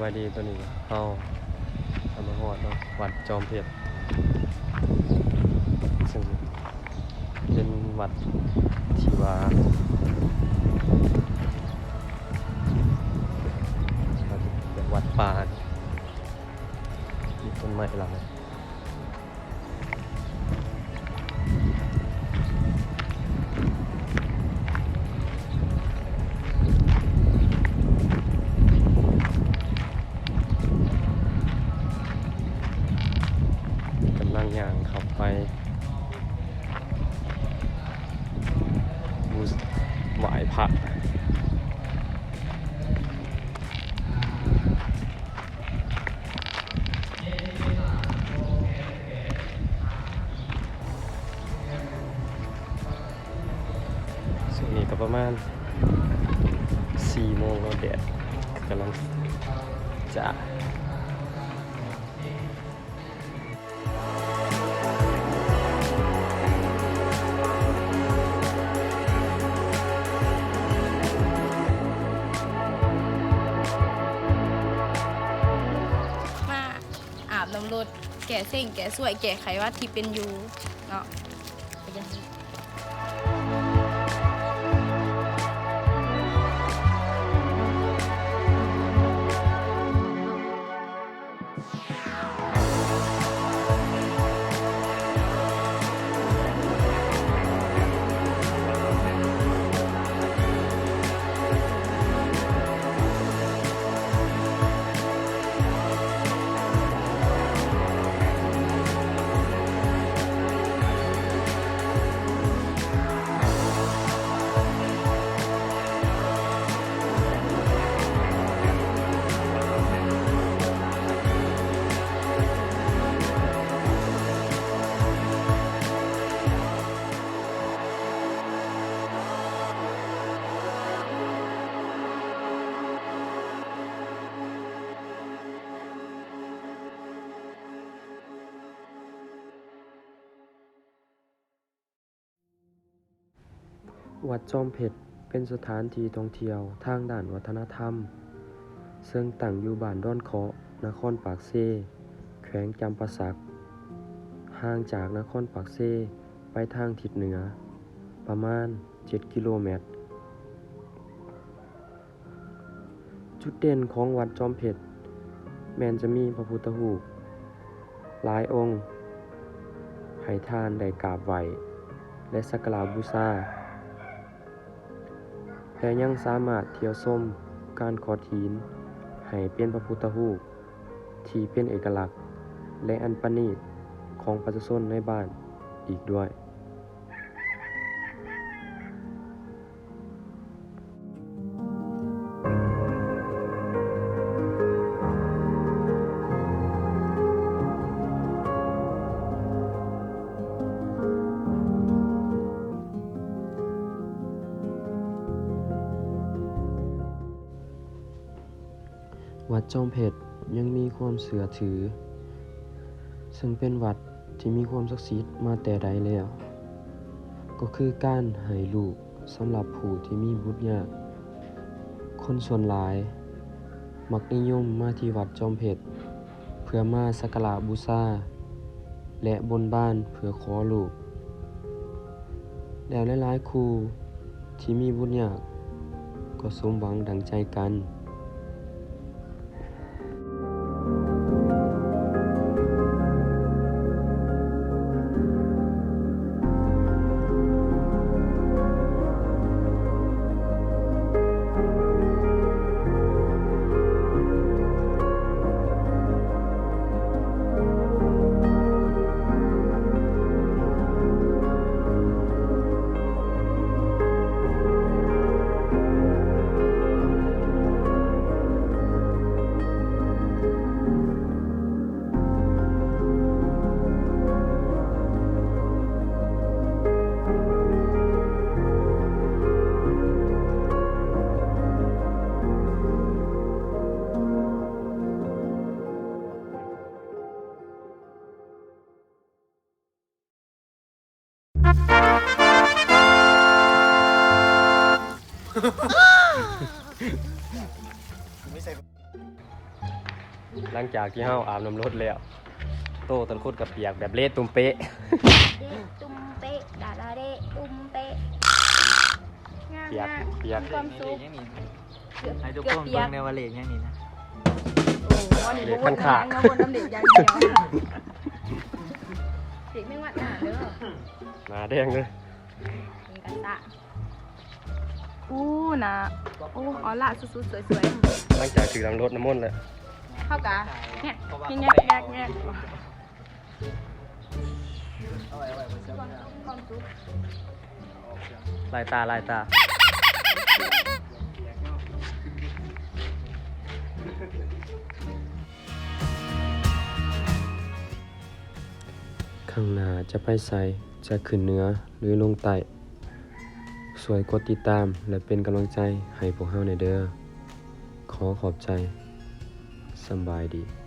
ສະບາຍດີ ຕອນນີ້ເຮົາກຳລັງຮອດເນາະ ວັດຈອມເພັດ ເຊິ່ງເປັນວັດທີ່ວ່າ ແບບວັດປ່າ ມີຕົ້ນໄມ້ຫຼາຍ. ກຳລັງຍ່າງເຂົ້າໄປບູຊ- ໄຫວ້ພະ. ຊ່ວງນີ້ກໍປະມານສີ່ໂມງເນາະ ແດດກຳລັງຈະ ມາອາບນ້ຳລົດ ແກ້ເສັງ ແກ້ຊວຍ ແກ້ໄຂຫວັດທີ່ເປັນຢູ່ເນາະ. ວັດຈອມເພັດ ເປັນສະຖານທີ່ທ່ອງທ່ຽວທາງດ້ານວັດທະນະທຳ ເຊິ່ງຕັ້ງຢູ່ບ້ານດອນເຄາະ ນະຄອນປາກເຊ ແຂວງຈຳປາສັກ, ຫ່າງຈາກນະຄອນປາກເຊໄປທາງທິດເໜືອປະມານເຈັດກິໂລແມັດ. ຈຸດເດັ່ນຂອງວັດຈອມເພັດ ແມ່ນຈະມີພະພຸດທະຮູບຫຼາຍອົງ ໃຫ້ທ່ານໄດ້ກາບໄຫວ້ ແລະ ສັກກາລະບູຊາ ແລະ ຍັງສາມາດທ່ຽວຊົມການຂອດຫີນໃຫ້ເປັນພະພຸດທະຮູບທີ່ເປັນເອກະລັກ ແລະ ອັນປະນີດຂອງປະຊາຊົນໃນບ້ານອີກດ້ວຍ. ວັດຈອມເພັດຍັງມີຄວາມເຊື່ອຖື ເຊິ່ງເປັນວັດທີ່ມີຄວາມສັກສິດມາແຕ່ໃດແລ້ວ ກໍຄືການໃຫ້ລູກສຳລັບຜູ້ທີ່ມີບຸດຍາກ. ຄົນສ່ວນຫຼາຍມັກນິຍົມມາທີ່ວັດຈອມເພັດ ເພື່ອມາສັກກາລະບູຊາ ແລະ ບົນບານເພື່ອຂໍລູກ, ແລ້ວຫຼາຍໆຄູ່ທີ່ມີບຸດຍາກກໍສົມຫວັງດັ່ງໃຈກັນ. ຫຼັງຈາກທີ່ເຮົາອາບນ້ຳລົດແລ້ວ ໂຕຕອນຂຸດກໍປຽກແບບເລະຕຸ່ມເປະ ເລະຕຸ່ມເປະ ດາລາເລະຕຸ່ມເປະ ງາມ ປຽກ ງາມ ປຽກ ມີຄວາມສຸກ ເລກຫຍັງນີ້ ເກືອບ ໃຫ້ທຸກຄົນເບິ່ງແດ່ວ່າເລກຫຍັງນີ້ນະ ໂອ້ ອັນນີ້ບໍ່ວົນນຳຫຍັງ ເລກຄັນຄາກ ມາວົນນຳເລກຢ່າງດຽວ ເລກແມງວັດໜ້າເດີ ໜ້າແດງເລີຍ ເປັນກະຕະ ອູ້ ໜ້າ ໂອ້ ອອລ່າສຸດໆ ສວຍໆ ຫຼັງຈາກຖືກລ້າງລົດນ້ຳມົນແລ້ວ ເຮົາກະແງກ ແງກ ແງກ ແງກ ແງກ ລາຍຕາ ລາຍຕາ ຄັ້ງໜ້າຈະໄປໃສ ຈະຂຶ້ນເໜືອ ຫຼື ລົງໃຕ້ ຊ່ວຍກົດຕິດຕາມ ແລະ ເປັນກຳລັງໃຈໃຫ້ພວກເຮົາແດ່ເດີ. ຂໍຂອບໃຈ. ສຳບາຍດີ.